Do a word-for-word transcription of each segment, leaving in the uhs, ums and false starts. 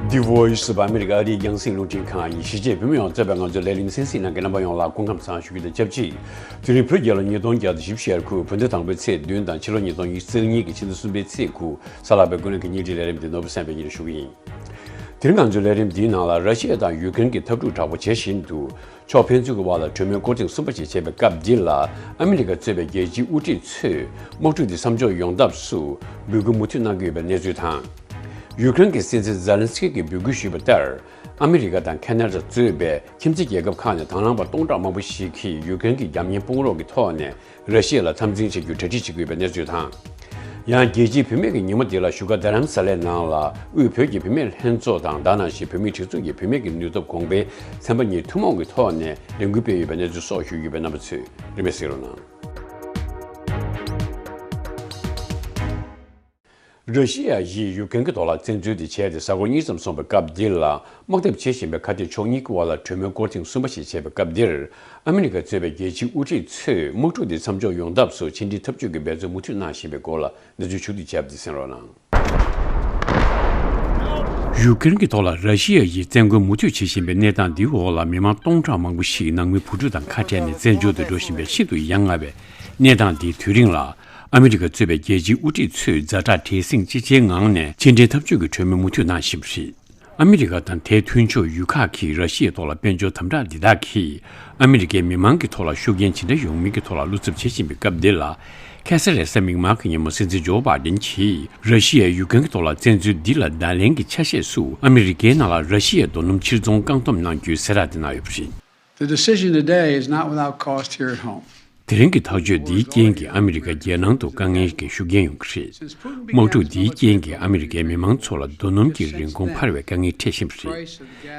The Voice of America ཨ་རིའི་རྒྱང་སྲིང་རླུང་འཕྲིན་ཁང་ཡིན། གཞིས་བྱེས་བོད་མི་ཡོངས་གཙོས་པའི་ང་ཚོའི་ལས་རིམ་གསན་གཟིགས་གནང་མཁན་རྣམ་པ་ཡོངས་ལ་སྐུ་ཁམས་བཟང་ཞུ་རྒྱུ་དང་ཆབས་ཅིག་དེ་རིང་བོད་རྒྱལ་ལོ་ཉིས་སྟོང་བརྒྱ་དང་བཞི་བཅུ་ཞེ་དགུ་བོད་ཟླ་དང་པོའི་ཚེས་བདུན་དང་ཕྱི་ལོ་ཉིས་སྟོང་ཉི་ཤུ་རྩ་གཉིས་ཀྱི་ཕྱི་ཟླ་གསུམ་པའི་ཚེས་དགུ། གཟའ་ལྷག་པའི་དགུན་གནས་ཀྱི་བརྙན་འཕྲིན་ལས་རིམ་འདི་ནོར་བུ་སེམས་པའི་ཉིན་ཞུ་གི་ཡིན། དེ་རིང་ང་ཚོའི་ལས་རིམ་འདིའི་ནང་ལ་ར་ཤི་ཡ་དང་ཡུ་ཀེ་རེན་གྱི་འཐབ་འཁྲུག་དྲག་པོ་ཇི་བཞིན་དུ། ཕྱོགས་ཕན་ཚུན་གྱི་དབར་ལ་གྲོས་མོལ་སྐོར་ཐེངས་གསུམ་པ་ཞིག་བྱས་པའི་སྐབས་འདི་ལ། ཨ་མི་རི་ཀ་གཙོས་པའི་རྒྱལ་སྤྱིའི་དབུ་ཁྲིད་ཚོས་དམག་འཁྲུག་འདི་མཚམས་འཇོག་ཡོང་ཐབས་སུ་འབོད་སྐུལ་མུ་མཐུད་གནང་གི་ཡོད་པའི་གནས་ཚུལ་དང་། ཡུ་ཀེ་རེན་གྱི་སྲིད་འཛིན་ཛེ་ལན་སི་ཀི་གིས་འབོད་སྐུལ་ཞུས་པ་ལྟར། ཨ་མི་རི་ཀ་དང་ཁེ་ན་ཌ་གཙོས་པའི་ཁྱིམ་མཚེས་རྒྱལ་ཁབ་ཁག་ནས་དང་བླངས་པ་སྟོང་ཕྲག་མང་པོ་ཞིག་གིས་ཡུ་ཀེ་རེན་གྱི་རྒྱབ་གཉེར་དཔུང་རོགས་ཀྱི་ཐོག་ནས། ར་ཤི་ཡ་ལ་འཐབ་འཛིང་བྱེད་རྒྱུའི་གྲ་སྒྲིག་བྱེད་ཀྱི་ཡོད་པའི་གནས་ཚུལ་དང་། ཡང་རྒྱལ་སྤྱིའི་བུད་མེད་ཀྱི་ཉིན་མོ་འདི་ལ་བཞུགས་སྒར་རྡ་རམ་ས་ལའི་ནང་ལ་དབུས་བོད་ཀྱི་བུད་མེད་ལྷན་ཚོགས་དང་དེ་ནང་བཞིན་བོད་མིའི་སྒྲིག་འཛུགས་ཀྱི་བུད་མེད་ཀྱི་ནུས་སྟོབས་གོང་འཕེལ་ཚན་པ་གཉིས་ཐུན་མོང་གི་ཐོག་ནས་ལས་འགུལ་སྤེལ་ཡོད་པའི་གནས་ཚུལ་སོགས་ཞུས་ཡོད་པའི་རྣམ་པ་ཚོས་རིན་མེད་གཟིགས་རོགས་གནང་། ར་ཤི་ཡ་ཡིས་ཡུ་ཀེ་རེན་གྱི་ཐོག་ལ་བཙན་འཛུལ་དེ་བྱས་ཏེ་གཟའ་འཁོར་གཉིས་ཙམ་སོང་བའི་སྐབས་འདི་ལ། དམག་འཐབ་བྱེད་བཞིན་པའི་ཁ་གཏད་ཕྱོགས་གཉིས་ཀྱི་དབར་ལ་གྲོས་མོལ་སྐོར་ཐེངས་གསུམ་པ་ཞིག་བྱས་པའི་སྐབས་འདིར། ཨ་མི་རི་ཀ་གཙོས་པའི་རྒྱལ་སྤྱིའི་དབུ་ཁྲིད་ཚོས་དམག་འཁྲུག་འདི་མཚམས་འཇོག་ཡོང་ཐབས་སུ་ཕྱི་འབྲེལ་འཐབ་ཇུས་ཀྱི་འབད་བརྩོན་མུ་མཐུད་གནང་བཞིན་པའི་སྐོར་ལ་གནས་ཚུལ་ཕྱོགས་བསྡུས་བྱས་པ་འདི་གསན་རོགས་གནང་། ཡུ་ཀེ་རེན་གྱི་ཐོག་ལ་ར་ཤི་ཡ་ཡིས་བཙན་རྒོལ་མུ་མཐུད་བྱེད་བཞིན་པའི་གནས་སྟངས་འདིའི་འོག་ལ་མི་མང་སྟོང་ཕྲག་མང་པོ་ཞིག་ནང་མིའི་བུ་ཕྲུག་དང་ཁ་བྲལ་ནས་བཙན་བྱོལ་དུ་འགྲོ་བཞིན་པའི་ཤིན་ཏུ་ཡ་ང་བའི་གནས་སྟངས་འདིའི་དུས་རིང་ལ། ཨ་མི་རི་ཀ་གཙོས་པའི་རྒྱལ་སྤྱིའི་དབུ་ཁྲིད་ཚོས་ཛ་དྲག་བྲེལ་ཟིང་ཅི་ཆེའི་ངང་ནས་ཕྱི་འབྲེལ་འཐབ་ཇུས་ཀྱི་གྲོས་མོལ་མུ་མཐུད་གནང་བཞིན་པ་རེད། ཨ་མི་རི་ཀ་དང་དེའི་མཐུན་ཕྱོགས་ཡུལ་ཁག་གིས་ར་ཤི་ཡའི་ཐོག་ལ་དཔལ་འབྱོར་དམ་དྲག་འདི་དག་གིས་ཨ་མི་རི་ཀའི་མི་མང་གི་ཐོག་ལ་ཤུགས་རྐྱེན་ཇི་འདྲ་ཡོང་མིན་གྱི་ཐོག་ལ་བློ་འཚབ་བྱེད་བཞིན་པའི་སྐབས་འདི་ལ། ཁ་སང་རེས་གཟའ་མིག་དམར་གྱི་ཉིན་མོ་སྲིད་འཛིན་ཇོ་བྷའི་ཌེན་གྱིས་ར་ཤི་ཡས་ཡུཀ་རེན་གྱི་ཐོག་ལ་བཙན་འཛུལ་འདི་ལ་བརྡ་ལན་གྱི་ཆ་ཤས་སུ་ཨ་མི་རི་ཀའི་ནང་ལ་ར་ཤི་ཡའི་རྡོ་སྣུམ་ཕྱིར་ཚོང་བཀག་སྡོམ་གནང་རྒྱུའི་གསལ་བསྒྲགས་དེ་གནང་ཡོད་པ་རེད། The decision today is not without cost here at home. དེ་རིང་གི་ཐག་གཅོད་འདིའི་རྐྱེན་གྱིས་ཨ་མི་རི་ཀ་རྒྱལ་ནང་དུ་དཀའ་ངལ་གྱི་ཤུགས་རྐྱེན་ཡོང་གི་རེད། དམག་འཁྲུག་འདིའི་རྐྱེན་གྱིས་ཨ་མི་རི་ཀའི་མི་མང་ཚོ་ལ་རྡོ་སྣུམ་གྱི་རིན་གོང་འཕར་བའི་དཀའ་ངལ་འཕྲད་བཞིན་པ་རེད།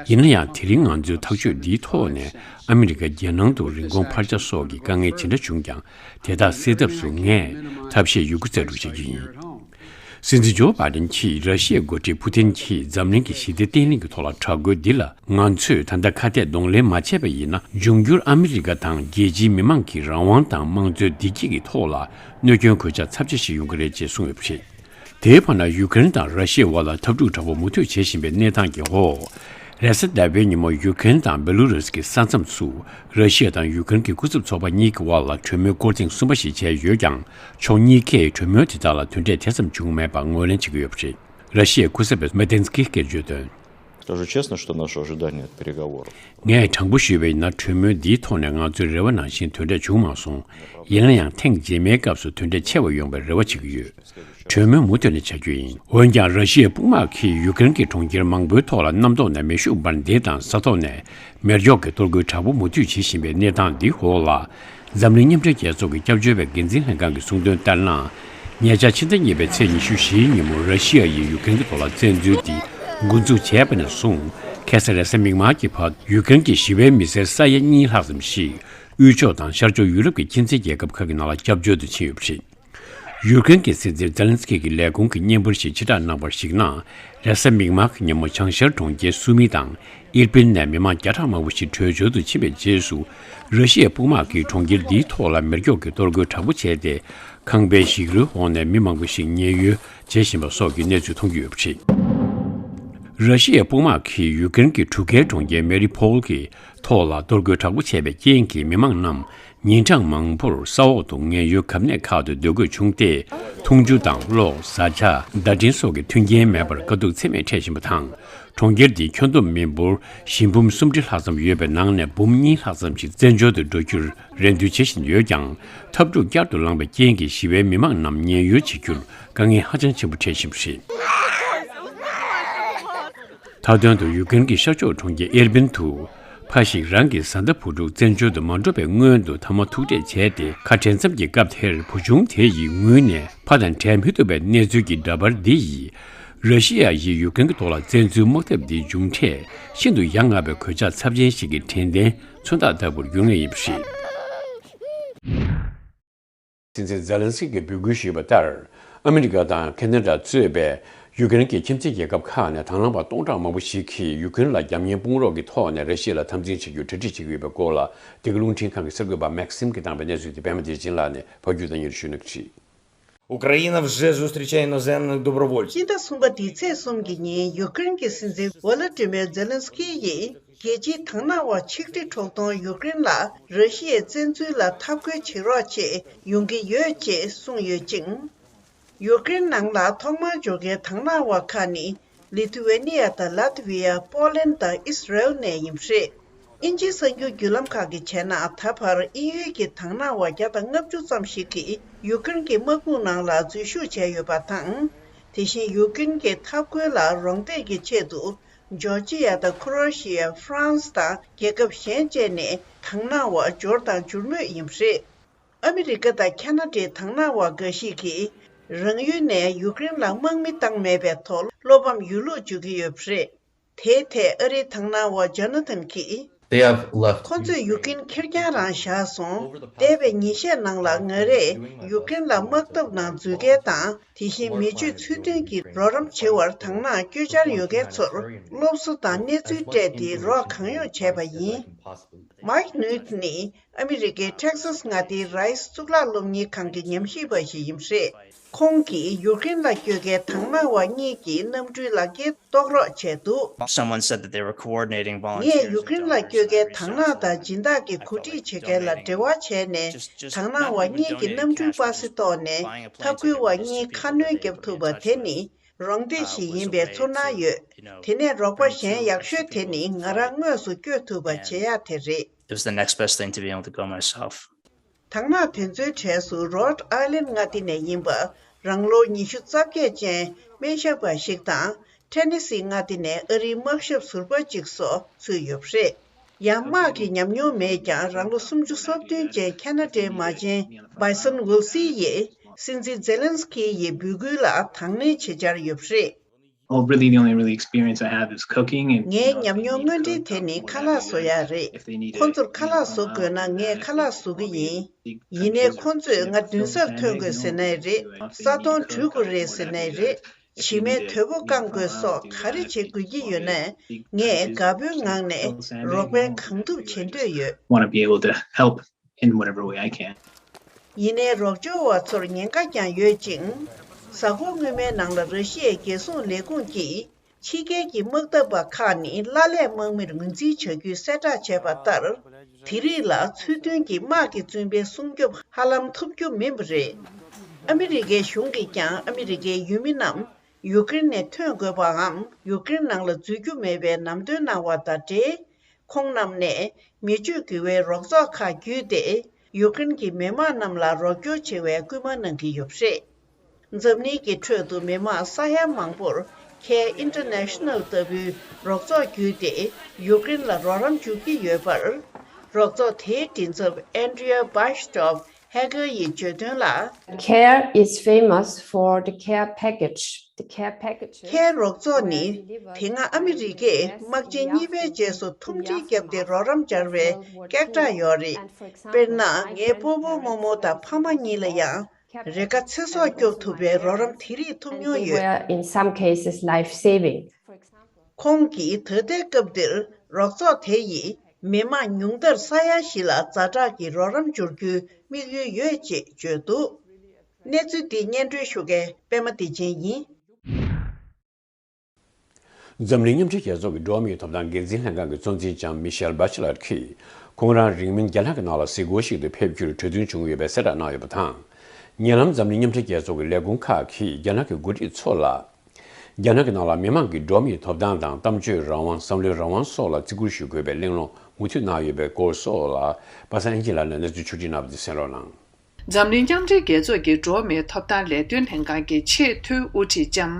ཡིན་ན་ཡང་དེ་རིང་ང་ཚོའི་ཐག་གཅོད་འདིའི་ཐོག་ནས་ཨ་མི་རི་ཀ་རྒྱལ་ནང་དུ་རིན་གོང་འཕར་ཆ་སོགས་ཀྱི་དཀའ་ངལ་ཇི་འདྲ་བྱུང་ཀྱང་དེ་དག་སེལ་ཐབས་སུ་ངས་ཐབས་ཤེས་ཡོད་རྒུ་རྩལ་སྤྲུགས་བྱེད་ཀྱི་ཡིན། སྲིད་འཛིན་ཇོ་བྷའི་ཌེན་གྱིས་ར་ཤི་ཡའི་འགོ་ཁྲིད་ཕུ་ཏིན་གྱིས་འཛམ་གླིང་གི་ཞི་བདེ་བརྟན་ལྷིང་གི་ཐོག་ལ་དྲག་རྒོལ་འདི་ལ་ང་ཚོས་ད་ལྟ་ཁ་གཏད་གདོང་ལེན་མ་བྱས་པ་ཡིན་ན། འབྱུང་འགྱུར་ཨ་མི་རི་ཀ་དང་རྒྱལ་སྤྱིའི་མི་མང་གི་རང་དབང་དང་དམངས་གཙོའི་བདེ་སྐྱིད་ཀྱི་ཐོག་ལ་གནོད་སྐྱོན་གོད་ཆག་ཚབས་ཆེ་ཞིག་ཡོང་གི་རེད་ཅེས་གསུངས་ཡོད་པ་རེད། དེའི་བར་ན་ཡུཀ་རེན་དང་ར་ཤི་ཡའི་དབར་ལ་འཐབ་འཁྲུག་དྲག་པོ་མུ་མཐུད་བྱེད་བཞིན་པའི་གནས་སྟངས་ཀྱི་འོག་རེས་གཟའ་ཟླ་བའི་ཉིན་མོ་ཡུཀ་རེན་དང་བེ་ལུ་རུས་ཀྱི་ས་མཚམས་སུ་ར་ཤི་ཡ་དང་ཡུཀ་རེན་གྱི་སྐུ་ཚབ་ཚོགས་པ་གཉིས་ཀྱི་དབར་ལ་གྲོས་མོལ་སྐོར་ཐེངས་གསུམ་པ་ཞིག་བྱས་ཡོད་ཀྱང་། ཕྱོགས་གཉིས་ཀས་གྲོས་མོལ་དེ་དག་ལ་དོན་འབྲས་ཐེ་ཚོམ་བྱུང་མེད་པར་ངོས་ལེན་བྱེད་ཀྱི་ཡོད་པ་རེད། ར་ཤི་ཡའི་སྐུ་ཚབ་པས་མེ་ཏན་སི་ཀིས་སྐད་བརྗོད་དོན། Скажу честно, что наши ожидания от переговоров. ངས་དྲང་པོ་ཞུས་པ་ཡིན་ན་གྲོས་མོལ་འདིའི་ཐོག་ནས་ང་ཚོའི་རེ་བ་ནང་བཞིན་དོན་འབྲས་བྱུང་མ་སོང་། ཡིན་ན་ཡང་ཐེངས་རྗེས་མའི་སྐབས་སུ་དོན་འབྲས་ཆེ་བ་ཡོང་བའི་རེ་བ་བྱེད་ཀྱི་ཡོད། གྲོས་མོལ་མུ་མཐུད་ནས་བྱ་རྒྱུ་ཡིན། འོན་ཀྱང་ར་ཤི་ཡའི་དཔུང་དམག་གིས་ཡུཀ་རེན་གྱི་གྲོང་ཁྱེར་མང་པོའི་ཐོག་ལ་གནམ་ཐོག་ནས་མེ་ཤུགས་འབར་མདེལ་དང་ས་ཐོག་ནས་མེ་སྒྱོགས་ཀྱི་གཏོར་རྒོལ་དྲག་པོ་མུ་མཐུད་བྱེད་བཞིན་པའི་གནས་སྟངས་འདིའི་འོག་ལ། འཛམ་གླིང་མཉམ་འབྲེལ་རྒྱལ་ཚོགས་ཀྱི་སྐྱབས་བཅོལ་བའི་འགན་འཛིན་ལྷན་ཁང་གི་གསུང་དོན་ལྟར་ན། ཉེ་ཆར་ཕྱི་ཟླ་གཉིས་པའི་ཚེས་ཉི་ཤུ་བཞིའི་ཉིན་མོ་ར་ཤི་ཡ་ཡིས་ཡུཀ་རེན་གྱི་ཐོག་ལ་བཙན་འཛུལ་འདི་འགོ་འཛུགས་བྱས་པ་ནས་བཟུང་ཁ་སང་རེས་གཟའ་མིག་དམར་གྱི་བར་ཡུཀ་རེན་གྱི་ཞི་བའི་མི་སེར་ས་ཡ་གཉིས་ལྷག་ཙམ་ཞིག་དབུས་ཕྱོགས་དང་ཤར་ཕྱོགས་ཡུ་རོབ་ཀྱི་ཁྱིམ་མཚེས་རྒྱལ་ཁབ་ཁག་གི་ནང་ལ་སྐྱབས་བཅོལ་དུ་ཕྱིན་ཡོད་པ་རེད། ཡུཀ་རེན་གྱི་སྲིད་འཛིན་ཛེ་ལན་སི་ཀི་གི་ལས་ཁུངས་ཀྱི་སྙན་འབུལ་ཞིག་ཕྱིར་བསྒྲགས་གནང་བར་གཞིགས་ན། རེས་གཟའ་མིག་དམར་གྱི་ཉིན་མོ་བྱང་ཤར་གྲོང་ཁྱེར་སུ་མི་དང་ཨིར་པིན་ནས་མི་མང་བརྒྱ་ཕྲག་མང་པོ་ཞིག་བྲོས་བྱོལ་དུ་ཕྱིན་པའི་རྗེས་སུ། ར་ཤི་ཡའི་དཔུང་དམག་གིས་གྲོང་ཁྱེར་འདིའི་ཐོག་ལ་མེ་སྒྱོགས་ཀྱི་གཏོར་རྒོལ་དྲག་པོ་བྱས་ཏེ། ཁང་པའི་ཞིག་རོའི་འོག་ནས་མི་མང་པོ་ཞིག་ཉེན་གཡོལ་བྱེད་བཞིན་པ་སོགས་ཀྱི་གནས་ཚུལ་མཐོང་རྒྱུ་ཡོད་པ་རེད། ར་ཤི་ཡའི་དཔུང་དམག་གིས་ཡུཀ་རེན་གྱི་གྲུ་ཁའི་གྲོང་ཁྱེར་མེ་རི་ཕོལ་གྱི་ཐོག་ལ་གཏོར་རྒོལ་དྲག་པོ་བྱས་པའི་རྐྱེན་གྱིས་མི་མང་རྣམས། ཉིན་གྲངས་མང་པོར་ས་འོག་ཏུ་ངལ་གཡོལ་གབ་གནས་ཁག་ཏུ་སྡོད་དགོས་བྱུང་སྟེ། འཐུང་ཆུ་དང་གློག་བཟའ་བཅའ་བརྡ་འཕྲིན་སོགས་ཀྱི་མཐུན་རྐྱེན་མེད་པར་དཀའ་སྡུག་ཚད་མེད་འཕྲད་བཞིན་པ་དང་། གྲོང་ཁྱེར་འདིའི་ཁྱོན་བསྡོམས་མི་འབོར་བཞི་འབུམ་སུམ་ཁྲི་ལྷག་ཙམ་ཡོད་པའི་ནང་ནས་འབུམ་གཉིས་ལྷག་ཙམ་ཞིག་བཙན་བྱོལ་དུ་འགྲོ་རྒྱུར་རེ་འདུན་བྱེད་བཞིན་ཡོད་ཀྱང་། འཐབ་འཁྲུག་བསྐྱར་དུ་ལངས་པའི་རྐྱེན་གྱིས་ཞི་བའི་མི་མང་རྣམས་ཉེན་གཡོལ་བྱེད་རྒྱུར་དཀའ་ངལ་ཧ་ཅང་ཆེན་པོ་འཕྲད་བཞིན་པ་རེད། མཐའ་དོན་དུ་ཡུཀ་རེན་གྱི་ཤར་ཕྱོགས་གྲོང་ཁྱེར་ཨེར་པིན་དུ། ཕ་ཞིག་རང་གི་བཟའ་ཟླ་བུ་ཕྲུག་བཙན་བྱོལ་དུ་མ་འགྲོ་བའི་སྔོན་དུ་ཐ་མ་ཐུག་འཕྲད་བྱས་ཏེ་ཁ་བྲལ་མཚམས་ཀྱི་སྐབས་དེར་བུ་ཆུང་དེ་ཡི་ངུས་ནས་ཕ་དང་བྲལ་མི་ཐུབ་པའི་གནས་ཚུལ་གྱི་འདྲ་པར་འདི་ཡིས། ར་ཤི་ཡ་ཡིས་ཡུཀ་རེན་གྱི་ཐོག་ལ་བཙན་འཛུལ་དམག་འཐབ་འདིའི་མཇུག་འབྲས་ཤིན་ཏུ་ཡ་ང་བའི་གོད་ཆག་ཚབས་ཆེན་ཞིག་གི་དྲན་རྟེན་མཚོན་རྟགས་ལྟ་བུར་འགྱུར་ངེས་ཡིན་པ་རེད། སྲིད་འཛིན་ཛེ་ལན་སི་ཀིས་འབོད་སྐུལ་ཞུས་པ་ལྟར། ཨ་མི་རི་ཀ་དང་ཁེ་ན་ཌ་གཙོས་པའི་ཡུ་ཀེ་རེན་གྱི་ཁྱིམ་མཚེས་རྒྱལ་ཁབ་ཁག་ནས་དང་བླངས་པ་སྟོང་ཕྲག་མང་པོ་ཞིག་གིས་ཡུ་ཀེ་རེན་ལ་རྒྱབ་གཉེར་དཔུང་རོགས་ཀྱི་ཐོག་ནས་ར་ཤི་ཡ་ལ་འཐབ་འཛིང་བྱེད་རྒྱུའི་གྲ་སྒྲིག་བྱེད་ཀྱི་ཡོད་པའི་སྐོར་ལ། འདི་ག་རླུང་འཕྲིན་ཁང་གི་གསར་འགོད་པ་མེག་སིམ་གྱིས་བཏང་པའི་གནས་ཚུལ་དེ་པད་མ་བདེ་ཆེན་ལགས་ནས་ཕབ་སྒྱུར་དང་སྙན་ཞུ་གནང་གི་རེད། Україна вже зустрічає іноземних добровольців. སྤྱི་ཟླ་གསུམ་པ་འདིའི་ཚེས་གསུམ་གྱི་ཉིན་ཡུ་ཀེ་རེན་གྱི་སྲིད་འཛིན་ཝོ་ལོ་ཏི་མིར་ཛེ་ལན་སི་ཀི་ཡིས་རྒྱལ་སྤྱིའི་དང་བླངས་དབར་ཆིག་སྒྲིལ་དྲུག་སྟོང་ཡུ་ཀེ་རེན་ལ་ར་ཤི་ཡའི་བཙན་འཛུལ་ལ་འཐབ་རྒོལ་བྱེད་རོགས་ཆེད་ཡོང་གི་ཡོད་ཅེས་གསུངས་ཡོད་ཅིང་། ཡུ་ཀེ་རེན་ནང་ལ་ཐོག་མར་འབྱོར་མཁན་དང་བླངས་དབར་ཁག་ནི་ལི་ཐུ་ཝེ་ནི་ཡ་དང་ལ་ཐི་ཝི་ཡ། པོ་ལན་དང་ཨིས་རལ་ནས་ཡིན་པ་རེད། དབྱིན་ཇིའི་གསར་འགྱུར་བརྒྱུད་ལམ་ཁག་གིས་བྱས་ན། ད་བར་དབྱིན་ཡུལ་གྱི་དང་བླངས་དབར་བརྒྱ་དང་ལྔ་བཅུ་ཙམ་ཞིག་གིས་ཡུ་ཀེ་རེན་གྱི་དམག་དཔུང་ནང་ལ་འཛུལ་ཞུགས་བྱས་ཡོད་པ་དང་། དེ་བཞིན་ཡུ་ཀེ་རེན་གྱི་འཐབ་རྒོལ་ལ་རོགས་འདེགས་ཀྱི་ཆེད་དུ་ཇོར་ཇི་ཡ་དང་ཁུ་རོ་ཤི་ཡ། ཧྥ་རན་སི་དང་རྒྱལ་ཁབ་གཞན་བཅས་ནས་དང་བླངས་དབར་འབྱོར་དང་འབྱོར་མུས་ཡིན་པ་རེད། ཨ་མི་རི་ཀ་དང་ཁ་ན་ཌའི་དང་བླངས་དབར་འགའ་ཞིག་གིས་རང་ཡུལ་ནས་ཡུ་ཀེ་རེན་ལ་དམག་མི་བཏང་མེད་པའི་ཐོག་བློ་ཕམ་ཡོད་ལུགས་བརྗོད་ཀྱི་ཡོད་པ་རེད། དེའི་ཐད་ཨ་རིའི་དང་བླངས་དབར་ཇོ་ན་ཐན་གྱིས། They have left. ཁོ་ཚོས་ཡུ་ཀེ་རེན་ཁེར་རྐྱང་རང་བཞག་སོང་། འདས་པའི་ཉིན་ཤས་ནང་ལ་ང་རས་ཡུ་ཀེ་རེན་ལ་དམག་འཐབ་ནང་འཛུལ་མཁན་དང་། དེ་བཞིན་མི་སྤྱོད་ཚུལ་མཐུན་གྱི་རོགས་རམ་བྱེད་པར་དང་བླངས་བསྐྱོད་འཆར་ཡོད་མཁན་ཚོར་སློབ་གསོ་དང་གནས་ཚུལ་སྤྲད་དེ་རོགས་གང་ཡོང་བྱས་པ་ཡིན། མཱིག་ནུའུ་ནི་ཨ་མི་རི་ཀའི་ཊེག་སཱས་མངའ་སྡེའི་རའི་སི་གཙུག་ལག་སློབ་གཉེར་ཁང་གི་ཉམས་ཞིབ་པ་ཞིག་ཡིན་པ་རེད། ཁོང་གིས་ཡུཀ་རེན་ལ་བསྐྱོད་མཁན་དང་བླངས་པ་གཉིས་ཀྱི་གནམ་གྲུའི་ལག་འཁྱེར་གཏོང་རོགས་བྱས་འདུག། Someone said that they were coordinating volunteers. ངས་ཡུཀ་རེན་ལ་བསྐྱོད་མཁན་དང་བླངས་དང་སྦྱིན་བདག་གི་གོ་སྒྲིག་བྱེད་མཁན་ལ་འབྲེལ་བ་བྱས་ནས། དང་བླངས་པ་གཉིས་ཀྱི་གནམ་གྲུའི་པ་སེ་ཐོག་ནས་འཐབ་རྒོལ་བ་གཉིས་ཁ་སྣོན་བརྒྱབ་ཐུབ་པ་དེ་ནི་རོགས་འདེགས་ཤིག་ཡིན་པའི་ཚོར་སྣང་ཡོད། དེ་ནས་རོགས་པ་གཞན་ཡག་ཤོས་དེ་ནི་ང་རང་དངོས་སུ་བསྐྱོད་ཐུབ་པ་བྱེད་ཡག་དེ་རེད། It was the next best thing to be able to go myself. དང་བླངས་དེ་ཚོའི་གྲས་སུ་རོཌ་ཨའི་ལན་མངའ་སྡེ་ནས་ཡིན་པ་རང་ལོ་ཉི་ཤུ་རྩ་བརྒྱད་ཅན་སྨན་ཞབས་པ་ཞིག་དང་། ཊེ་ནེ་སི་མངའ་སྡེ་ནས་ཨ་རིའི་དམག་ཞབས་ཟུར་པ་གཅིག་སོགས་ཚུད་ཡོད་པ་རེད། ཡང་དམག་གི་ཉམས་མྱོང་མེད་ཀྱང་རང་ལོ་སུམ་ཅུ་སོ་བདུན་ཅན་ཁ་ན་ཌའི་མ་བྱན་བྷའི་སོན་ཝིལ་སི་ཡིས་སྲིད་འཛིན་ཛེ་ལན་སི་ཀི་ཡི་འབོད་སྐུལ་ལ་དང་ལེན་བྱེད་འཆར་ཡོད་པ་རེད། Oh, really, the only really experience I have is cooking and ངའི་ཉམས་མྱོང་དངོས་འབྲེལ་དེ་ནི་ཁ་ལག་བཟོ་ཡག་རེད། ཁོ་ཚོར་ཁ་ལག་བཟོ་དགོས་ན་ངས་ཁ་ལག་བཟོ་གི་ཡིན། ཡིན་ནའི་ཁོ་ཚོས་ང་མདུན་སར་ཐོན་དགོས་ཟེར་ནའི་རེད། ས་དོང་བྲུས་དགོས་རེད་ཟེར་ནའི་རེད། བྱེ་མའི་དོས་པོ་བཀང་དགོས་སོགས་ག་རེ་བྱེད་དགོས་ཀྱི་ཡོད་ན་ངས་དགའ་པོའི་ངང་ནས་རོགས་ཕན་གང་ཐུབ་བྱེད་འདོད་ཡོད། want to be able to help in whatever way I can. ཡིན་ནའི་རོགས་སྐྱོར་བ་ཚོར་ཉེན་ཁ་ཀྱང་ཡོད་ཅིང་། གཟའ་འཁོར་སྔོན་མའི་ནང་ལ་ར་ཤི་ཡའི་རྒྱལ་སྲུང་ལས་ཁུངས་ཀྱིས་ཕྱི་རྒྱལ་གྱི་དམག་འཐབ་པ་ཁག་ནི་གླ་ལས་དམག་མིར་ངོས་འཛིན་བྱ་རྒྱུའི་གསལ་བསྒྲགས་བྱས་པ་ལྟར། དེ་རིགས་ལ་ཚུལ་མཐུན་གྱི་དམག་གི་བཙུན་པའི་སྲུང་སྐྱོབ་ཧ་ལམ་ཐོབ་རྒྱུ་མིན་པ་རེད། ཨ་མི་རི་ཀའི་གཞུང་གིས་ཀྱང་ཨ་མི་རི་ཀའི་ཡུལ་མི་རྣམས་ཡུཀ་རེན་ནས་ཐོན་དགོས་པའམ་ཡུཀ་རེན་ནང་ལ་འཛུལ་རྒྱུ་མེད་པའི་ལམ་སྟོན་གནང་བ་དང་འབྲེལ། ཁོང་རྣམས་ནས་མི་སྤྱོད་འགུལ་བའི་རོགས་ཚོགས་ཁག་བརྒྱུད་དེ་ཡུཀ་རེན་གྱི་མི་དམངས་རྣམས་ལ་རོགས་སྐྱོར་བྱེད་པའི་སྐུལ་མ་གནང་གི་ཡོད་པ་རེད། འཛམ་གླིང་གི་ཁྲོད་དུ་མི་དམངས་ས་ཡ་མང་པོར་Care International ལྟ་བུའི་རོགས་ཚོགས་བརྒྱུད་དེ་ཡུཀ་རེན་ལ་རོགས་རམ་འཇུག་གི་ཡོད་པར། རོགས་ཚོགས་དེའི་མགྲིན་ཚབ་Andrea Bashtoff Hager ཡིས་བརྗོད་དོན་ལ། Care is famous for the care package. The care package. ཁེར་རོགས་ཚོགས་ནི་དེ་སྔ་ཨ་མི་རི་ཀས་དམག་ཆེན་གཉིས་པའི་རྗེས་སུ་ཐུམ་སྒྲིལ་བརྒྱབ་སྟེ་རོགས་རམ་སྦྱར་བའི་སྐད་གྲགས་ཡོད་རེད། དཔེར་ན་ངའི་སྤོ་བོ་རྨོ་མོ་དང་ཕ་མ་གཉིས་ལ་ཡང་རེ་འགའ་ཚེ་སྲོག་སྐྱོབ་ཐུབ་པའི་རོགས་རམ་དེ་རིགས་ཐོབ་མྱོང་ཡོད། In some cases, life saving. ཁོང་གིས་ད་ལྟའི་སྐབས་འདིར་རོགས་ཚོགས་དེ་ཡིས་མི་དམངས་ཉུང་མཐར་ས་ཡ་བཞི་ལ་ཛ་དྲག་གི་རོགས་རམ་སྦྱོར་རྒྱུའི་དམིགས་ཡུལ་ཡོད་ཅེས་བརྗོད་འདུག། གནས་ཚུལ་འདི་སྙན་སྒྲོན་ཞུ་མཁན་པད་མ་བདེ་ཆེན་ཡིན། འཛམ་གླིང་མཉམ་འབྲེལ་རྒྱལ་ཚོགས་ཀྱི་འགྲོ་བ་མིའི་ཐོབ་ཐང་འགན་འཛིན་ལྷན་ཁང་གི་གཙོ་འཛིན་ལྕམ་མི་ཤེལ་བྷ་ཆི་ལར་གྱིས། ཁོང་རང་རིང་མིན་རྒྱ་ནག་གི་ནང་ལ་གཟིགས་སྐོར་ཞིག་ཏུ་ཕེབས་རྒྱུར་གྲོས་མཐུན་བྱུང་ཡོད་པའི་གསལ་བསྒྲགས་གནང་ཡོད་པ་དང་། ཉེ་ལམ་འཛམ་གླིང་མཉམ་འབྲེལ་རྒྱལ་ཚོགས་ཀྱི་ལས་ཁུངས་ཁག་གིས་རྒྱ་ནག་གི་འགོ་ཁྲིད་ཚོ་ལ། རྒྱ་ནག་གི་ནང་ལ་མི་མང་གི་འགྲོ་བ་མིའི་ཐོབ་ཐང་དང་གཏམ་བརྗོད་རང་དབང་། བསམ་བློའི་རང་དབང་སོགས་ལ་བརྩི་བཀུར་ཞུ་དགོས་པའི་གླེང་སློང་མུ་མཐུད་གནང་ཡོད་པའི་སྐོར་སོགས་ལ་པ་སངས་དབྱངས་སྐྱིད་ལགས་ནས་གནས་ཚུལ་ཕྱོགས་སྒྲིག་གནང་བ་དེ་གསན་རོགས་གནང་། འཛམ་གླིང་མཉམ་འབྲེལ་རྒྱལ་ཚོགས་ཀྱི་འགྲོ་བ་མིའི་ཐོབ་ཐང་ལས་དོན་ལྷན་ཁང་གི་ཆེས་མཐོའི་དབུ་ཁྲིད་ལྕམ་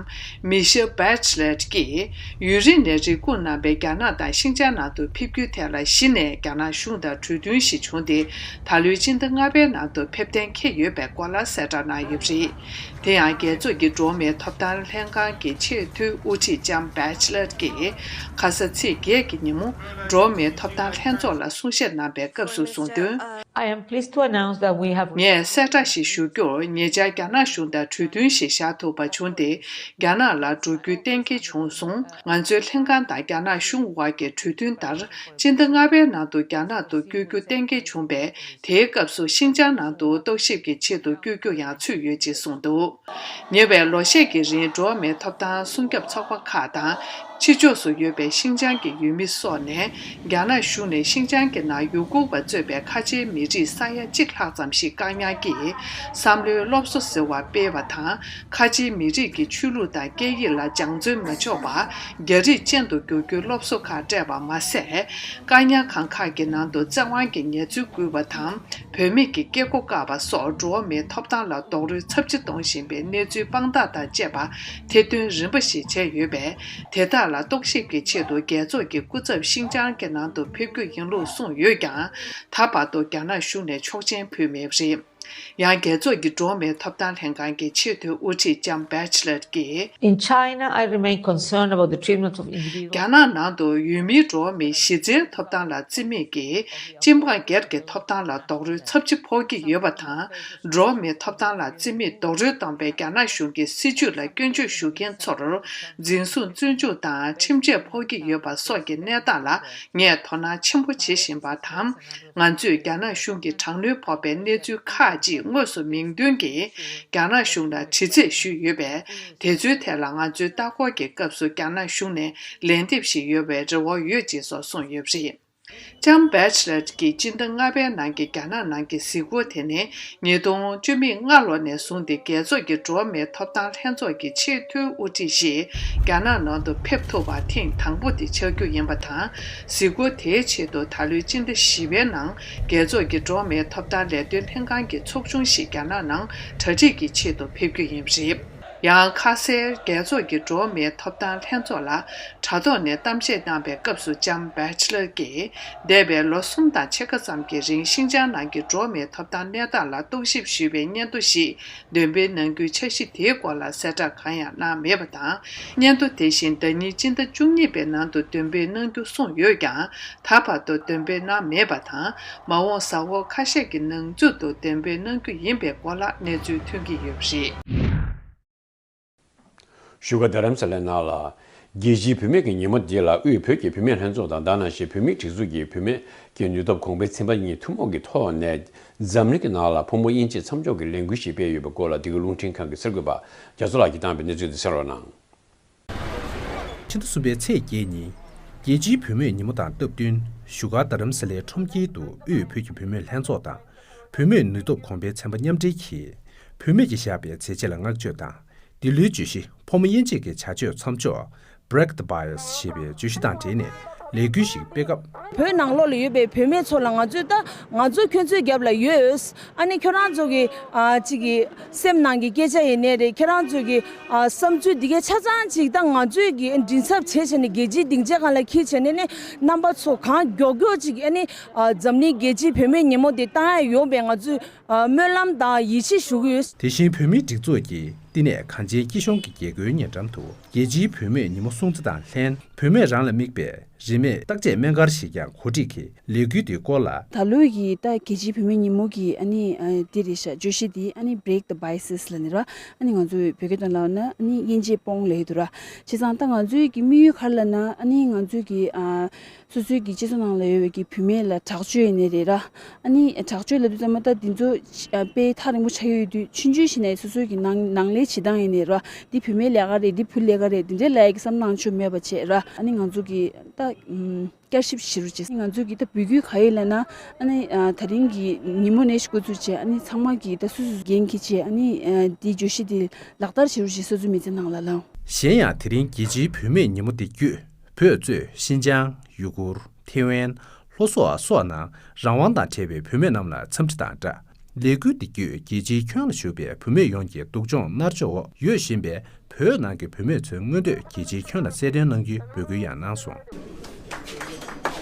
མི་ཤེལ་བྷེ་ཆི་ལེཊ་ཀྱིས། ཡུན་རིང་ནས་རེ་སྒུག་གནང་བའི་རྒྱ་ནག་དང་ཤིན་ཅང་ནང་དུ་ཕེབས་རྒྱུའི་ཐད་ལ་གཞི་ནས་རྒྱ་ནག་གཞུང་དང་གྲོས་མཐུན་ཞིག་བྱུང་སྟེ། ད་ལོའི་སྤྱི་ཟླ་ལྔ་པའི་ནང་དུ་ཕེབས་གཏན་འཁེལ་ཡོད་པའི་སྐོར་ལ་གསལ་བསྒྲགས་གནང་ཡོད་པ་རེད། དེ་ཡང་རྒྱལ་ཚོགས་ཀྱི་འགྲོ་བ་མིའི་ཐོབ་ཐང་ལྷན་ཁང་གི་ཆེས་མཐོའི་དབུ་ཁྲིད་ལྕམ་བྷེ་ཆི་ལེཊ་ཀྱིས་ཁ་ས་ཚེས་བརྒྱད་ཀྱི་ཉིན་མོ་འགྲོ་བ་མིའི་ཐོབ་ཐང་ལྷན་ཚོགས་ལ་གསུང་བཤད་གནང་པའི་སྐབས་སུ་གསུངས་དོན། I am pleased to announce that we have ངས་གསལ་བསྒྲགས་ཤིག་ཞུ་རྒྱུར། ཉེ་ཆར་རྒྱ་ནག་གཞུང་དང་གྲོས་མཐུན་ཞིག་བཞག་ཐུབ་པ་བྱུང་སྟེ། རྒྱ་ནག་ལ་འགྲོ་རྒྱུའི་གཏན་འཁེལ་བྱུང་སོང་། ང་ཚོའི་ལྷན་ཁང་དང་རྒྱ་ནག་གཞུང་དབར་གྱི་གྲོས་མཐུན་ལྟར། སྤྱི་ཟླ་ལྔ་པའི་ནང་དུ་རྒྱ་ནག་ཏུ་བསྐྱོད་རྒྱུ་གཏན་འཁེལ་བྱུང་བས། དེའི་སྐབས་སུ་ཤིན་ཅང་ནང་དུ་རྟོག་ཞིབ་ཀྱི་ཆེད་དུ་བསྐྱོད་རྒྱུ་ཡང་ཚུད་ཡོད་ཅེས་གསུངས་འདུག་ཉེ་བའི་ལོ་ཤས་ཀྱི་རིང་། འགྲོ་བ་མིའི་ཐོབ་ཐང་སྲུང་སྐྱོབ་ཚོགས་པ་ཁག་དང་། ཕྱི་ཕྱོགས་སུ་ཡོད་པའི་ཤིན་ཅང་གི་ཡུལ་མི་སོགས་ནས། རྒྱ་ནག་གཞུང་ནས་ཤིན་ཅང་གི་ནང་ཡུ་གུར་བ་གཙོས་པའི་ཁ་ཆེའི་མི་རིགས་ས་ཡ་གཅིག་ལྷག་ཙམ་ཞིག་བཀག་ཉར་གྱིས། བསམ་བློའི་སློབ་གསོ་ཟེར་བ་སྤེལ་བ་དང་། ཁ་ཆེའི་མི་རིགས་ཀྱི་ཆོས་ལུགས་དང་སྐད་ཡིག་ལ་སྦྱང་བརྩོན་མ་ཆོག་པར། རྒྱ་རིགས་ཅན་དུ་བསྒྱུར་རྒྱུའི་སློབ་གསོ་ཁག་སྤྲད་པ་མ་ཟད། བཀག་ཉར་ཁང་ཁག་གི་ནང་དུ་བཙན་དབང་གིས་ངལ་རྩོལ་བསྐུལ་བ་དང་། བུད་མེད་ཀྱི་སྐྱེ་སྒོ་བཀག་པ་སོགས། འགྲོ་བ་མིའི་ཐོབ་ཐང་ལ་རྡོག་རོལ་ཚབས་ཆེ་གཏོང་བཞིན་པའི་གནས་ཚུལ་དཔང་རྟགས་དང་བཅས་པ་ཐེར་འདོན་རིམ་པ་ཞིག་བྱས་ཡོད་པས། དེ་དག་ལ་རྟོག་ཞིབ་ཀྱི་ཆེད་དུ། རྒྱལ་ཚོགས་ཀྱི་སྐུ་ཚབ་ཤིན་ཅང་གི་ནང་དུ་ཕེབས་རྒྱུ་ཡིན་ལུགས་གསུངས་ཡོད་ཀྱང་། ད་བར་དུ་རྒྱ་ནག་གཞུང་ནས་ཆོག་མཆན་ཕུལ་མེད་པ་རེད། ཡང་། རྒྱལ་ཚོགས་ཀྱི་འགྲོ་བ་མིའི་ཐོབ་ཐང་ལྷན་ཁང་གི་ཆེས་མཐོའི་དབུ་ཁྲིད་ལྕམ་བྷེ་ཆི་ལེཊ་ཀྱིས། In China, I remain concerned about the treatment of individuals. རྒྱ་ནག་ནང་དུ་ཡུལ་མིའི་འགྲོ་བ་མིའི་གཞི་རྩའི་ཐོབ་ཐང་ལ་བརྩི་མེད་ཀྱིས། སྤྱི་འབངས་སྒེར་གྱི་ཐོབ་ཐང་ལ་རྡོག་རོལ་ཚབས་ཆེ་ཕོག་གི་ཡོད་པ་དང་། འགྲོ་བ་མིའི་ཐོབ་ཐང་ལ་བརྩི་མེད་རྡོག་རོལ་གཏོང་པའི་རྒྱ་ནག་གཞུང་གི་སྲིད་བྱུས་ལ་སྐྱོན་བརྗོད་ཞུ་མཁན་ཚོར། འཛིན་བཟུང་བཙོན་འཇུག་དང་ཁྲིམས་ཆད་ཕོག་གི་ཡོད་པ་སོགས་ཀྱི་གནས་སྟངས་ལ། ངས་དོ་སྣང་ཆེན་པོ་བྱེད་བཞིན་པ་དང་། ང་ཚོས་རྒྱ་ནག་གཞུང་གིས་དྲག་གནོན་ཕོག་པའི་གནས་ཚུལ་ཁག་ཅིག་དངོས་སུ་མིང་འདོན་གྱིས་རྒྱ་ནག་གཞུང་ལ་དྲི་རྩད་ཞུས་ཡོད་པས། དེ་ཚོའི་ཐད་ལ་ང་ཚོའི་ལྟ་སྐོར་གྱི་སྐབས་སུ་རྒྱ་ནག་གཞུང་ནས་ལན་འདེབས་ཤིག་ཡོང་བའི་རེ་བ་ཡོད་ཅེས་སོགས་གསུངས་ཡོད་པ་རེད། ལྕམ་བྷེ་ཆི་ལེཊ་ཀྱིས་སྤྱི་ཟླ་ལྔ་པའི་ནང་གི་རྒྱ་ནག་ནང་གི་གཟིགས་སྐོར་དེ་ནི། ཉིས་སྟོང་བཅུ་མེད་ལྔ་ལོ་ནས་བཟུང་སྟེ། རྒྱལ་ཚོགས་ཀྱི་འགྲོ་བ་མིའི་ཐོབ་ཐང་ལྷན་ཚོགས་ཀྱི་ཆེས་མཐོའི་དབུ་ཁྲིད་ཞིག་རྒྱ་ནག་ནང་དུ་ཕེབས་ཐུབ་པ་ཐེངས་དང་པོ་དེ་ཆགས་རྒྱུ་ཡིན་པ་དང་། གཟིགས་སྐོར་དེའི་ཆེད་དུ་ད་ལོའི་སྤྱི་ཟླ་བཞི་པའི་ནང་རྒྱལ་ཚོགས་ཀྱི་འགྲོ་བ་མིའི་ཐོབ་ཐང་ལས་དོན་ལྷན་ཁང་གི་ཚོགས་ཆུང་ཞིག་རྒྱ་ནག་ནང་གྲ་སྒྲིག་གི་ཆེད་དུ་ཕེབས་རྒྱུ་ཡིན་པ་རེད། ཡང་། ཁ་གསལ་རྒྱལ་ཚོགས་ཀྱི་འགྲོ་བ་མིའི་ཐོབ་ཐང་ལྷན་ཚོགས་ལ་དྲ་ཐོག་ནས་གཏམ་བཤད་གནང་བའི་སྐབས་སུ། ལྕམ་བྷེ་ཆི་ལེཊ་ཀྱིས། འདས་པའི་ལོ་གསུམ་དང་ཕྱེད་ཀ་ཙམ་གྱི་རིང་། ཤིན་ཅང་ནང་གི་འགྲོ་བ་མིའི་ཐོབ་ཐང་གནས་སྟངས་ལ་རྟོག་ཞིབ་ཞུས་པའི་སྙན་ཐོ་ཞིག་འདོན་སྤེལ་གནང་རྒྱུའི་འཆར་གཞི་དེའི་སྐོར་ལ་གསལ་བསྒྲགས་གང་ཡང་གནང་མེད་པ་དང་། སྙན་ཐོ་དེ་བཞིན་ཟླ་ཉིན་སྤྱི་ཟླ་བཅུ་གཉིས་པའི་ནང་དུ་འདོན་སྤེལ་གནང་རྒྱུ་གསུངས་ཡོད་ཀྱང་། ད་བར་དུ་འདོན་སྤེལ་གནང་མེད་པ་དང་། མ་འོངས་གཟའ་འཁོར་ཁ་ཤས་ཀྱི་ནང་ཚུད་དུ་འདོན་སྤེལ་གནང་རྒྱུ་ཡིན་པའི་སྐོར་ལ་གནས་ཚུལ་ཐོན་གྱི་ཡོད་པ་རེད། བཞུགས་སྒར་རྡ་རམ་ས་ལའི་ནང་ལ། རྒྱལ་སྤྱིའི་བུད་མེད་ཀྱི་ཉིན་མོ་འདི་ལ། དབུས་བོད་ཀྱི་བུད་མེད་ལྷན་ཚོགས་དང་། དེ་ནང་བཞིན་བུད་མེད་སྒྲིག་འཛུགས་ཀྱིས་བུད་མེད་ཀྱི་ནུས་སྟོབས་གོང་འཕེལ་ཚན་པ་གཉིས་ཐུན་མོང་གི་ཐོག་ནས། འཛམ་གླིང་གི་ནང་ལ་ཕོ་མོ་དབྱེ་འབྱེད་མཚམས་འཇོག་གི་ལས་འགུལ་ཞིག་སྤེལ་ཡོད་པའི་སྐོར་ལ། འདི་ག་རླུང་འཕྲིན་ཁང་གི་གསར་འགོད་པ་རྒྱ་མཚོ་ལགས་ཀྱིས་བཏང་བའི་གནས་ཚུལ་འདི་གསན་རོགས་གནང་། ཕྱི་ཟླ་གསུམ་པའི་ཚེས་བརྒྱད་ཉིན། རྒྱལ་སྤྱིའི་བུད་མེད་ཉིན་མོ་དང་སྟབས་བསྟུན། བཞུགས་སྒར་རྡ་རམ་ས་ལའི་ཁྲོམ་དཀྱིལ་དུ། དབུས་བོད་ཀྱི་བུད་མེད་ལྷན་ཚོགས་དང་། བུད་མེད་ནུས་སྟོབས་གོང་འཕེལ་ཚན་པ་མཉམ་འབྲེལ་གྱིས། བུད་མེད་ཀྱིས་བཞག་པའི་མཛད་རྗེས་ལ་བསྔགས་བརྗོད་དང་། འདི་ལོའི་བརྗོད་གཞི། ཕོ་མོ་དབྱེ་འབྱེད་ཀྱི་བྱ་སྤྱོད་མཚམས་འཇོག Break the Bias ཞེས་པའི་བརྗོད་གཞི་དང་འབྲེལ་ནས་ལས་འགུལ་ཞིག་སྤེལ་སྐབས། བོད་ནང་ལོགས་ལ་ཡོད་པའི་བུད་མེད་ཚོ་ལ། ང་ཚོས་ད། ང་ཚོ་ཁྱོད་ཚོའི་རྒྱབ་ལ་ཡོད། ཨ་ནི་ཁྱོད་རང་ཚོ་གི། ཨ། གཅིག་གི་སེམས་ནང་གི་སྐད་ཆ་ཡིན་ནའི་རེད། ཁྱོད་རང་ཚོ་གི། ཨ། བསམ་ཚུལ་འདི་གའི་ཆ་ཚང་ཅིག་ད་ང་ཚོས་གི་མགྲིན་ཚབ་བྱས་བྱས་ནས་རྒྱལ་སྤྱིའི་སྡིངས་ཆ་སྒང་ལ་འཁྱེར་བྱས་ནས་ནི། རྣམ་པ་ཚོ་གང་མགྱོགས་མགྱོགས་ཅིག་ཨ་ནི། ཨ། འཛམ་གླིང་རྒྱལ་སྤྱིའི་བུད་མེད་ཉིན་མོ་འདི་བཏང་ཡ་ཡོང་བའི་ང་ཚོས། ཨ། སྨོན་ལམ་དང་ཡིད་ཆེས་ཞུ་གི་ཡོད། དེ་བཞིན་བུད་མེད་སྒྲིག་འཛུགས་ཀྱིས་བསྟི་གནས་གངས་ཅན་སྐྱིད་གཤོངས་ཀྱི་རྒྱལ་སྒོའི་ཉེ་འགྲམ་དུ། རྒྱལ་སྤྱིའི་བུད་མེད་ཉིན་མོ་སྲུང་བརྩི་དང་ལྷན། བུད་མེད་རང་ལ་དམིགས་པའི་རིན་མེད་བརྟག་དཔྱད་སྨན་སྒར་ཞིག་ཀྱང་གོ་སྒྲིག་གིས། ལས་འགུལ་འདིའི་སྐོར་ལ། ད་ལོའི་གི་ད་རྒྱལ་སྤྱིའི་བུད་མེད་ཉིན་མོ་གི་ཨ་ནི། ཨ། འདི་རེད་ཤག་བརྗོད་གཞི་འདི་ཨ་ནི་Break the Biases ལབ་ནི་རེད་བ། ཨ་ནི་ང་ཚོས་བོད་སྐད་ཐོག་ལབ་ན་ཨ་ནི་དབྱེ་འབྱེད་སྤོང་ལབ་ཡོད་འདུག་ར། བྱས་ཙང་ད་ང་ཚོའི་གི་དམིགས་ཡུལ་ག་རེ་ལབ་ན། ཨ་ནི་ང་ཚོའི་གི། ཨ། སོ་སོའི་གི་སྤྱི་ཚོགས་ནང་ལ་ཡོད་པའི་གི་བུད་མེད་ལ་དྲག་སྤྱོད་ཡིན་ནི་རེད་ར། ཨ་ནི་དྲག་སྤྱོད་ལབ་དུས་ཙམ་པ་ད་འདི་ཚོ་ཨ་དཔེ་ཐག་རིང་པོ་ཆགས་ཡོད་དུས། ཆུང་ཆུང་བྱས་ནས་སོ་སོའི་གི་ནང་ནང་ལས་བྱེད་སྟངས་ཡིན་ནི་ར། འདི་བུད་མེད་ལས་ཀ་རེད། འདི་བུ་ལས་ཀ་རེད། འདི་འདྲའི་ལབ་ཡ་གི་བསམ་སྣང་ཆུ་མེད་པ་བྱས་ར། ཨ་ནི་ང་ཚོ་གི་ད་ཨམ་བསྐྱར་ཞིབ་བྱེད་རོགས་བྱས། ང་ཚོ་གི་ད་འབོད་སྐུལ་ག་ཡིན་ལབ་ན། ཨ་ནི་ཨ་ད་རིང་གི་ཉིན་མོ་ནས་ཞུགས་འགོ་ཚུགས་བྱས། ཨ་ནི་ཚང་མ་གི་ད་སུ་སུ་འགན་འཁྱེར་བྱས། ཨ་ནི་ཨ་འདི་བརྗོད་གཞི་འདི་ལག་བསྟར་བྱེད་རོགས་བྱས། སོ་སོའི་མི་ཚེ་ནང་ལ་ལ། གཞན་ཡང་། དེ་རིང་རྒྱལ་སྤྱིའི་བུད་མེད་ཉིན་མོ་འདི་བརྒྱུད། བོད་གཙོས་ཤིན་ཅང་། ཡུ་གུར། ཐེ་ཝན། ལྷོ་སོག་སོགས་ནང་རང་དབང་དང་བྲལ་བའི་བུད་མེད་རྣམས་ལ་འཚམས་འདྲི་དང་སྦྲགས། ལས་འགུལ་འདི་བརྒྱུད་རྒྱལ་སྤྱིའི་ཁྱོན་ལ་བཞུགས་པའི་བུད་མེད་ཡོངས་ཀྱི་སྡུག་སྦྱོང་མནར་གཅོད་འོག་ཡོད་བཞིན་པའི་བོད་ནང་གི་བུད་མེད་ཚོའི་མངོན་འདོད་རྒྱལ་སྤྱིའི་ཁྱོན་ལ་གསལ་སྟོན་གནང་རྒྱུའི་འབོད་སྐུལ་ཡང་གནང་སོང་།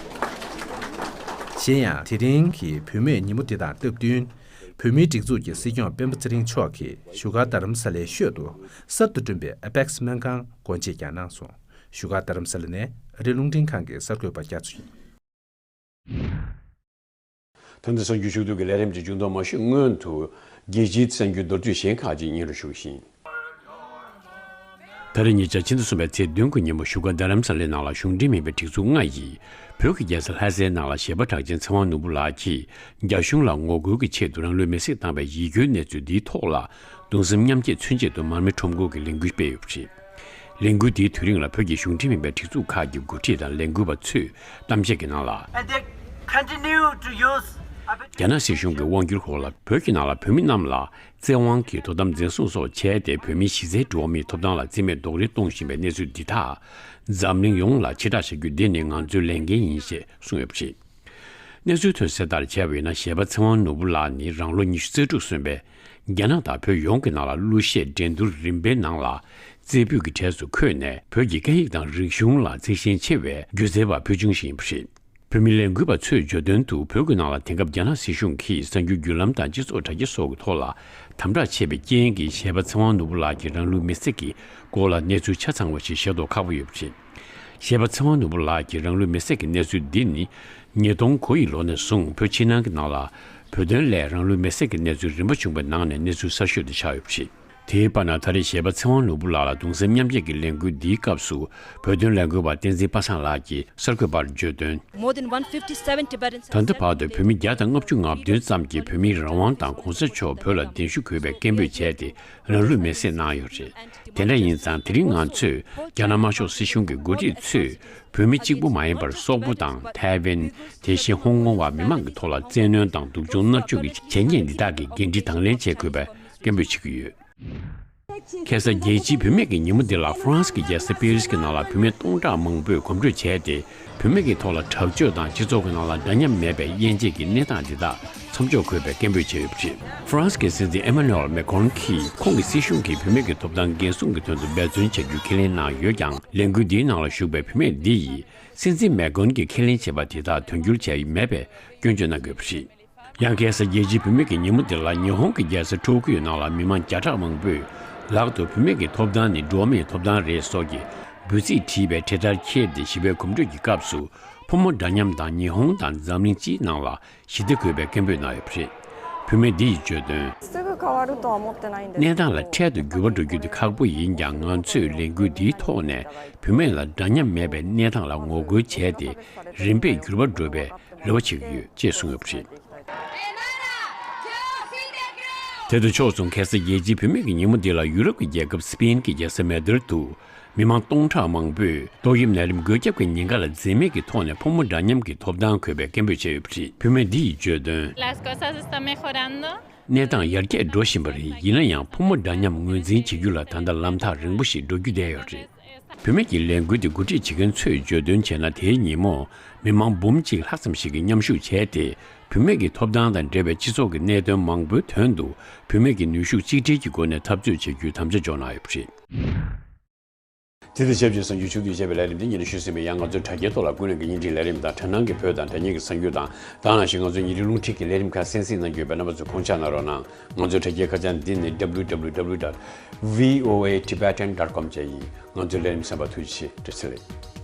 གཞན་ཡང་། དེ་རིང་གི་བུད་མེད་ཉིན་མོ་འདི་དང་སྟབས་བསྟུན། བོད་མིའི་སྒྲིག་འཛུགས་ཀྱི་སྲིད་སྐྱོང་སྤེན་པ་ཚེ་རིང་མཆོག་གིས་བཞུགས་སྒར་རྡ་རམ་ས་ལའི་ཤོད་དུ་གསར་དུ་བསྐྲུན་པའི་ཨེ་པེག་སི་སྨན་ཁང་སྒོ་འབྱེད་ཀྱང་གནང་སོང་། བཞུགས་སྒར་རྡ་རམ་ས་ལ་ནས་ཨ་རི་རླུང་འཕྲིན་ཁང་གི་གསར་འགོད་པ་རྒྱ་མཚོ་ཡིན། ད་ལྟ་གསར་འགྱུར་ཕྱོགས་བསྡུས་ཀྱི་ལས་རིམ་གྱི་མཇུག་སྡོམ་མ་ཞུས་སྔོན་དུ། རྒྱལ་སྤྱིའི་གསར་འགྱུར་མདོར་བསྡུས་གཞན་ཁག་ཅིག་སྙན་སྒྲོན་ཞུ་གི་ཡིན། ད་རེས་ཉེ་ཆར་ཕྱི་ཟླ་གསུམ་པའི་ཚེས་བདུན་གྱི་ཉིན་མོ་བཞུགས་སྒར་རྡ་རམ་ས་ལའི་ནང་ལ་གཞུང་འབྲེལ་མིན་པའི་སྒྲིག་འཛུགས་ལྔ་ཡིས། བོད་ཀྱི་རྒྱལ་ས་ལྷ་སའི་ནང་ལ་གཞས་པ་གྲགས་ཅན་ཚེ་དབང་ནོར་བུ་ལགས་ཀྱིས་རྒྱ་གཞུང་ལ་ངོ་རྒོལ་གྱི་ཆེད་དུ་རང་ལུས་མེར་སྲེག་བཏང་བའི་ཡིད་སྐྱོའི་གནས་ཚུལ་འདིའི་ཐོག་ལ། གདུང་སེམས་མཉམ་སྐྱེད་མཚོན་ཆེད་དུ་མར་མེ་ཁྲོམ་སྐོར་གྱི་ལས་འགུལ་སྤེལ་ཡོད་པ་རེད། ལས་འགུལ་འདིའི་དུས་རིང་ལ་བོད་ཀྱི་གཞུང་འབྲེལ་མིན་པའི་སྒྲིག་འཛུགས་ཁག་གི་འགོ་ཁྲིད་དང་ལས་འགུལ་བ་ཚོས་གཏམ་བཤད་ཀྱི་ནང་ལ། And they continue to use རྒྱ་ནག་སྲིད་གཞུང་གི་དབང་སྒྱུར་འོག་ལ་བོད་ཀྱི་ནང་ལ་བོད་མི་རྣམས་ལ་བཙན་དབང་གིས་དོ་དམ་འཛིན་བཟུང་སོགས་བྱས་ཏེ། བོད་མིའི་གཞི་རྩའི་འགྲོ་བ་མིའི་ཐོབ་ཐང་ལ་བརྩི་མེད་རྡོག་རོལ་གཏོང་བཞིན་པའི་གནས་ཚུལ་འདི་དག་འཛམ་གླིང་ཡོངས་ལ་ཕྱིར་བསྒྲགས་བྱ་རྒྱུ་འདི་ནི་ང་ཚོའི་ལས་འགན་ཡིན་ཞེས་གསུངས་ཡོད་པ་རེད། གནས་ཚུལ་ཐོན་གསལ་ལྟར་བྱས་པ་ཡིན་ན། གཞས་པ་ཚེ་དབང་ནོར་བུ་ལགས་ནི་རང་ལོ་ཉི་ཤུ་རྩ་དྲུག་སོན་པའི་རྒྱ་ནག་དང་བོད་ཡོངས་ཀྱི་ནང་ལ་གླུ་གཞས་འགྲན་བསྡུར་རིམ་པའི་ནང་ལ་རྩེ་ཕུད་ཀྱི་གྲས་སུ་འཁོད་ནས། བོད་ཀྱི་སྐད་ཡིག་དང་རིག་གཞུང་ལ་བརྩེ་ཞེན་ཆེ་བའི་སྒྱུ་རྩལ་བ་ཕུལ་བྱུང་ཞིག་ཡིན་པ་རེད། བོད་མི་ལས་འགུལ་བ་ཚོས་བརྗོད་དོན་དུ། བོད་ཀྱི་ནང་ལ་དེང་སྐབས་རྒྱ་ནག་སྲིད་གཞུང་གིས་གསར་འགྱུར་བརྒྱུད་ལམ་དང་སྤྱི་ཚོགས་དྲ་རྒྱ་སོགས་ཀྱི་ཐོག་ལ་དམ་དྲག་ཆེ་བའི་རྐྱེན་གྱིས། གཞས་པ་ཚེ་དབང་ནོར་བུ་ལགས་ཀྱི་རང་ལུས་མེར་སྲེག་གི་སྐོར་ལ་གནས་ཚུལ་ཆ་ཚང་བ་ཞིག་ཤེས་རྟོགས་ཁག་པོ་ཡོད་པ་རེད། གཞས་པ་ཚེ་དབང་ནོར་བུ་ལགས་ཀྱི་རང་ལུས་མེར་སྲེག་གི་གནས་ཚུལ་འདི་ནི། ཉིས་སྟོང་དགུ་ཡི་ལོ་ནས་བཟུང་བོད་ཕྱི་ནང་གི་ནང་ལ་བོད་དོན་སླད་རང་ལུས་མེར་སྲེག་གི་གནས་ཚུལ་རིམ་པ་བྱུང་བའི་ནང་ནས་གནས་ཚུལ་གསར་ཤོས་དེ་ཆགས་ཡོད་པ་རེད། དེའི་བར་ན། ད་རེས་གཞས་པ་ཚེ་དབང་ནོར་བུ་ལགས་ལ་གདུང་སེམས་མཉམ་སྐྱེད་ཀྱི་ལས་འགུལ་འདིའི་སྐབས་སུ། བོད་དོན་ལས་འགུལ་བ་བསྟན་འཛིན་པ་སངས་ལགས་ཀྱིས་གསར་འགོད་པར་བརྗོད་དོན། More than one fifty-seven Tibetans ད་ལྟ་བར་དུ་བོད་མི་བརྒྱ་དང་ལྔ་བཅུ་ང་བདུན་ཙམ་གྱིས་བོད་མིའི་རང་དབང་དང་གོང་ས་མཆོག་བོད་ལ་གདན་ཞུ་དགོས་པའི་སྐད་འབོད་བྱས་ཏེ། རང་ལུས་མེར་སྲེག་གནང་ཡོད་རེད། དེ་འདྲ་ཡིན་ཙང་། དེ་རིང་ང་ཚོས་རྒྱ་ནག་དམར་ཤོག་སྲིད་གཞུང་གི་འགོ་ཁྲིད་ཚོས་བོད་མི་གཅིག་པུ་མ་ཡིན་པར་སོག་པོ་དང་ཐའེ་ཝན། དེ་བཞིན་ཧོང་ཀོང་བ་མི་མང་གི་ཐོག་ལ་བཙན་གནོན་དང་སྡུག་སྦྱོང་མནར་གཅོད་ཀྱི་བྱས་ཉེས་འདི་དག་གི་འགན་འཁྲི་དང་ལེན་བྱེད་དགོས་པའི་སྐད་འབོད་བྱེད་ཀྱི་ཡོད། ཁ་སང་རྒྱལ་སྤྱིའི་བུད་མེད་ཀྱི་ཉིན་མོ་འདི་ལ་ཧྥ་རན་སི་གི་རྒྱལ་ས་པེ་རིས་ཀྱི་ནང་ལ་བུད་མེད་སྟོང་ཕྲག་མང་པོས་གོམ་བགྲོད་བྱས་ཏེ། བུད་མེད་ཀྱི་ཐོག་ལ་དྲག་སྤྱོད་དང་སྤྱི་ཚོགས་ཀྱི་ནང་ལ་འདྲ་མཉམ་མེད་པའི་དབྱེ་འབྱེད་ཀྱི་གནས་སྟངས་འདི་དག་མཚམས་འཇོག་དགོས་པའི་སྐད་འབོད་བྱས་ཡོད་པ་རེད། ཧྥ་རན་སི་གི་སྲིད་འཛིན་ཨེ་མ་ནུ་ཨེལ་མེ་ཀོན་གྱིས་ཁོང་གི་སྲིད་གཞུང་གིས་བུད་མེད་ཀྱི་ཐོབ་ཐང་འགན་སྲུང་གི་དོན་དུ་འབད་བརྩོན་བྱ་རྒྱུ་ཁས་ལེན་གནང་ཡོད་ཀྱང་། ལས་འགུལ་འདིའི་ནང་ལ་ཞུགས་པའི་བུད་མེད་འདི་ཡིས་སྲིད་འཛིན་མེ་ཀོན་གྱིས་ཁས་ལེན་བྱས་པ་དེ་དག་དོན་འཁྱོལ་བྱས་མེད་པའི་སྐྱོན་བརྗོད་གནང་དགོས་པ་རེད། ཡང་ཁ་སང་རྒྱལ་སྤྱིའི་བུད་མེད་ཀྱི་ཉིན་མོ་འདི་ལ་ཉི་ཧོང་གི་རྒྱལ་ས་ཊོ་ཀིའོ་ནང་ལ་མི་མང་བརྒྱ་ཕྲག་མང་པོས་ལག་ཏུ་བུད་མེད་ཀྱི་ཐོབ་ཐང་ནི་འགྲོ་བ་མིའི་ཐོབ་ཐང་རེད་སོགས་ཀྱི་འབོད་ཚིག་བྲིས་པའི་འཕྲེད་དར་འཁྱེར་ཏེ་ཞི་བའི་གོམ་བགྲོད་ཀྱི་སྐབས་སུ། ཕོ་མོ་འདྲ་མཉམ་དང་ཉི་ཧོང་དང་འཛམ་གླིང་སྤྱིའི་ནང་ལ་ཞི་བདེ་དགོས་པའི་སྐད་འབོད་གནང་ཡོད་པ་རེད། བུད་མེད་འདི་ཡིས་བརྗོད་དོན། すぐ変わるとは思ってないんです。 གནས་སྟངས་ལ་འཕྲལ་དུ་འགྱུར་བ་འགྲོ་རྒྱུ་དེ་ཁག་པོ་ཡིན་ཀྱང་། ང་ཚོས་ལས་འགུལ་འདིའི་ཐོག་ནས་བུད་མེད་ལ་འདྲ་མཉམ་མེད་པའི་གནས་སྟངས་ལ་ངོ་རྒོལ་བྱས་ཏེ། རིམ་པས་འགྱུར་བ་འགྲོ་བའི་རེ་བ་བྱེད་ཀྱི་ཡོད་ཅེས་གསུངས་ཡོད་པ་རེད། དེ་དང་ཕྱོགས་མཚུངས། ཁ་སང་རྒྱལ་སྤྱིའི་བུད་མེད་ཀྱི་ཉིན་མོ་འདི་ལ་ཡུ་རོབ་ཀྱི་རྒྱལ་ཁབ་སི་པེན་གྱི་རྒྱལ་ས་མེ་ཌི་རིད་དུ་མི་མང་སྟོང་ཕྲག་མང་པོས་ཏོག་དབྱིབས་ནད་རིམས་འགོས་ཁྱབ་ཀྱི་ཉེན་ཁ་ལ་འཛེམ་མེད་ཀྱི་ཐོག་ནས་ཕོ་མོ་འདྲ་མཉམ་གྱི་ཐོབ་ཐང་དགོས་པའི་སྐད་འབོད་བྱས་ཡོད་པ་རེད། བུད་མེད་འདི་ཡིས་བརྗོད་དོན། Las cosas están mejorando. གནས་སྟངས་ཡར་རྒྱས་འགྲོ་བཞིན་པ་རེད། ཡིན་ན་ཡང་ཕོ་མོ་འདྲ་མཉམ་ངོས་འཛིན་བྱེད་རྒྱུ་ལ་ད་ལྟ་ལམ་ཐག་རིང་པོ་ཞིག་འགྲོ་རྒྱུ་བསྡད་ཡོད་རེད། བུད་མེད་ཀྱི་ལས་འགུལ་དེ་འགོ་ཁྲིད་བྱེད་མཁན་ཚོས་བརྗོད་དོན་བྱས་ན། དེའི་ཉིན་མོ་མི་མང་འབུམ་གཅིག་ལྷག་ཙམ་ཞིག་གིས་མཉམ་ཞུགས་བྱས་ཏེ། བུད་མེད་ཀྱི་ཐོབ་ཐང་དང་འབྲེལ་བའི་སྤྱི་ཚོགས་ཀྱི་གནད་དོན་མང་པོའི་དོན་དུ་བུད་མེད་ཀྱི་ནུས་ཤུགས་གཅིག་སྒྲིལ་གྱི་སྒོ་ནས་འཐབ་རྩོད་བྱེད་རྒྱུའི་དམ་བཅའ་འཇོག་གནང་ཡོད་པ་རེད། དེ་དང་ཆབས་ཅིག་གསར་འགྱུར་ཕྱོགས་བསྡུས་བྱས་པའི་ལས་རིམ་འདི་ཉིན་ཞུས་ཟིན་པས། ཡང་ང་ཚོའི་དྲ་རྒྱའི་ཐོག་ལ་ཀུན་གླེང་གི་བརྙན་འཕྲིན་ལས་རིམ་དང་། དྲ་ནང་གི་བོད་དང་དྲ་བརྙན་གྱི་གསར་འགྱུར་དང་། ད་ག་ནང་བཞིན་ང་ཚོའི་ཉིན་རེའི་རླུང་འཕྲིན་གྱི་ལས་རིམ་ཁག་གསན་གཟིགས་གནང་རྒྱུ་ཡོད་པས། རྣམ་པ་ཚོས་ཁོང་ཆ་གནང་རོགས་གནང་། ང་ཚོའི་དྲ་རྒྱའི་ཁ་བྱང་འདི་ནི་W W W dot V O A Tibetan dot com བཅས་ཡིན། ང་ཚོའི་ལས་རིམ་གསན་པར་ཐུགས་རྗེ་ཆེ། བཀྲ་ཤིས་བདེ་ལེགས།